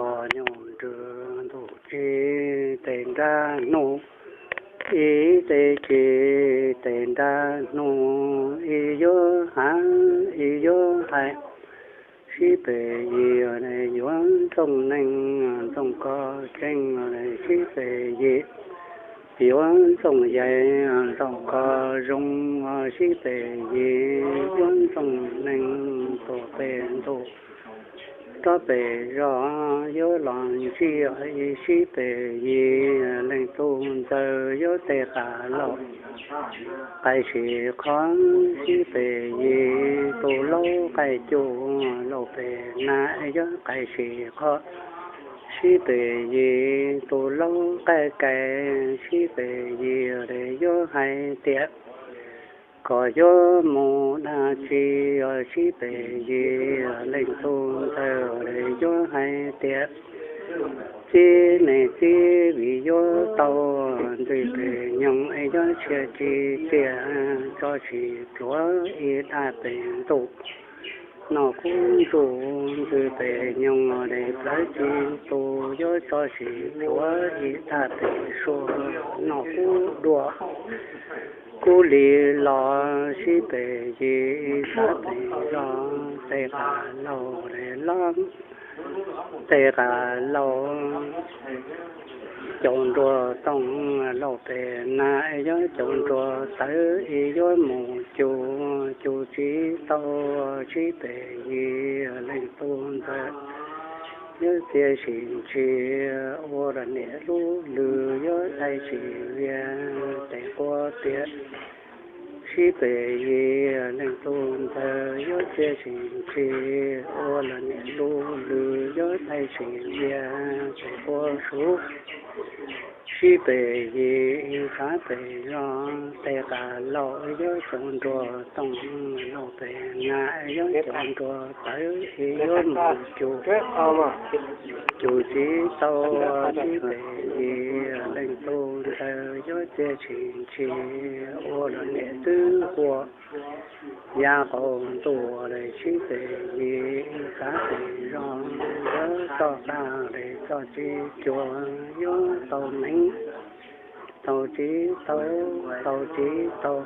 Nyuj nrws ntuj tsis tes nrab hnub, ib tes tsis tes nrab hnub, ib yuav hais ib yuav hais, sib pes yig yuav ntxooj neeg ntxooj koj tseeb, sib pes yig yuav ntxooj yaig ntxooj koj zoo, sib pes yig yuav ntxooj neeg tuaj pem ntuj rov pem zos, yuav los ntsib sib pes yig leej tub ntxawg yuav tej qas laus qais sim qhov, sib pes yig tus laub qaij cuj laus pem nas yuav qais sim qhov, sib pes yig tus laub qaij kais, sib pes yig yuav hais tias kom yuav mus dab tsi, sib pes yig leej tub ntxawg yuav hais tias txib nej txib vim yuav tau, ntxwg pes nyoog yuav txia tsi tiag, tso sim pluav ib dab pem ntuj noj kub ntsuj, ntxwg pes nyoog de plawv tsis tu, yuav tso sim pluav ib dab pem suab noj kub dua. Kub li los sib pes yig ib sab pem zos, tej qas laus de los, tej qas laus caum nruas tooj laus pem nas yuav caum nruas tawv, ib yuav mus cum cum tsis tau, sib pes yig leej tub ntxawg yuav txia sim ntsis, ua rau niam lub lw yuav txhais sim vias tes quav tias sib pes yig leej tub ntxawg yuav txia sim ntsis, ua rau niam lub lw yuav txhais sim vias tes quav suv, sib pes yig ib sab pem zos, tej qas laus yuav caum nruas tooj laus pem nas yuav caum nruas tawv, ib yuav mus cum cum tsis tau, sib pes yig leej tub ntxawg yuav txia sim ntsis, ua rau niam twb qua yav qaum ntuj, sib pes yig ib sab pem zos, yuav txoj qab de txoj tsis cuag, yuav tau meej tau tsis tau, tau tsis tau